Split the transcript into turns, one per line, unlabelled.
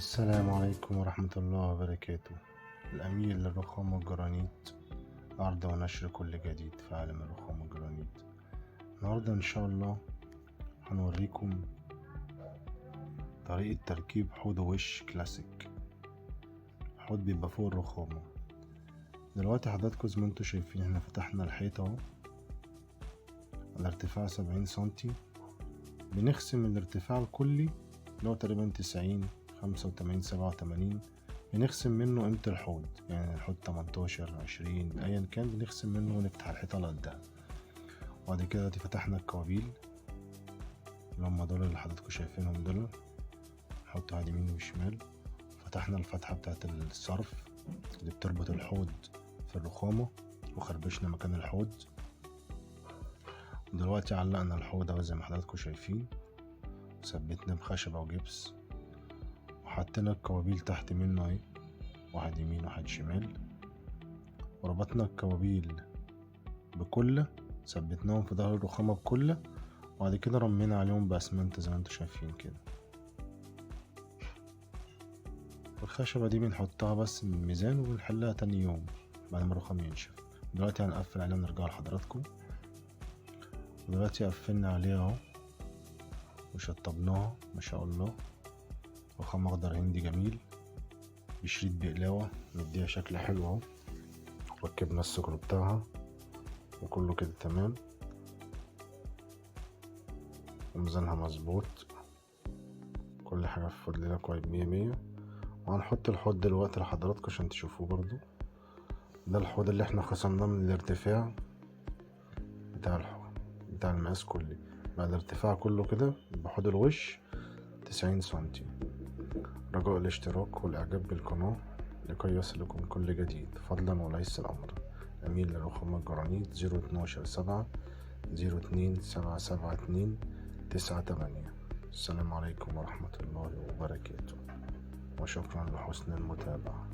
السلام عليكم ورحمة الله وبركاته. الأمير للرخام والجرانيت، عرض ونشر كل جديد في عالم الرخام والجرانيت. النهاردة إن شاء الله هنوريكم طريقة تركيب حوض وش كلاسيك. الحوض بيبقى فوق الرخامة. دلوقتي حضراتكم زي ما انتوا شايفين احنا فتحنا الحيطة اهو على ارتفاع 70 سنتي. بنخصم الارتفاع الكلي اللي هو تقريبا 90 85 87، بنخصم منه قيمة الحوض، يعني الحوض 18 20 ايا كان بنخصم منه ونفتح الحيطة على قدها. وبعد كده دلوقتي فتحنا الكوابيل اللي هما دول اللي حضراتكم شايفينهم دول، نحط واحد يمين وشمال. فتحنا الفتحة بتاعت الصرف اللي بتربط الحوض في الرخامة وخربشنا مكان الحوض. ودلوقتي علقنا الحوض اهو زي ما حضراتكم شايفين، وثبتناه بخشبة وجبس، وحطينا الكوابيل تحت منه اهي، واحد يمين واحد شمال، وربطنا الكوابيل بكلة، ثبتناهم في ظهر الرخامة بكلة، وبعد كده رمينا عليهم بأسمنت زي ما انتوا شايفين كده. والخشبة دي بنحطها بس من الميزان وبنحلها تاني يوم بعد ما الرخام ينشف. دلوقتي هنقفل عليها ونرجع لحضراتكم. دلوقتي قفلنا عليها اهو وشطبناها ما شاء الله. رخام اخضر هندي جميل بشريط بقلاوة مديها شكل حلو اهو. ركبنا السكر بتاعها وكله كده تمام، وميزانها مظبوط، كل حاجة في فضلنا كويس 100 100. وهنحط الحوض دلوقتي لحضراتكم عشان تشوفوه برضو. ده الحوض اللي احنا خصمناه من الارتفاع بتاع الحوض بتاع المقاس كلي، بعد الارتفاع كله كده بحوض الوش 90 سنتي. رجاء الاشتراك والاعجاب بالقناة لكي يصلكم كل جديد، فضلا وليس الامر. اميل لرخام الجرانيت 012 7 02 7 7 2 9 8. السلام عليكم ورحمة الله وبركاته، وشكرا لحسن المتابعة.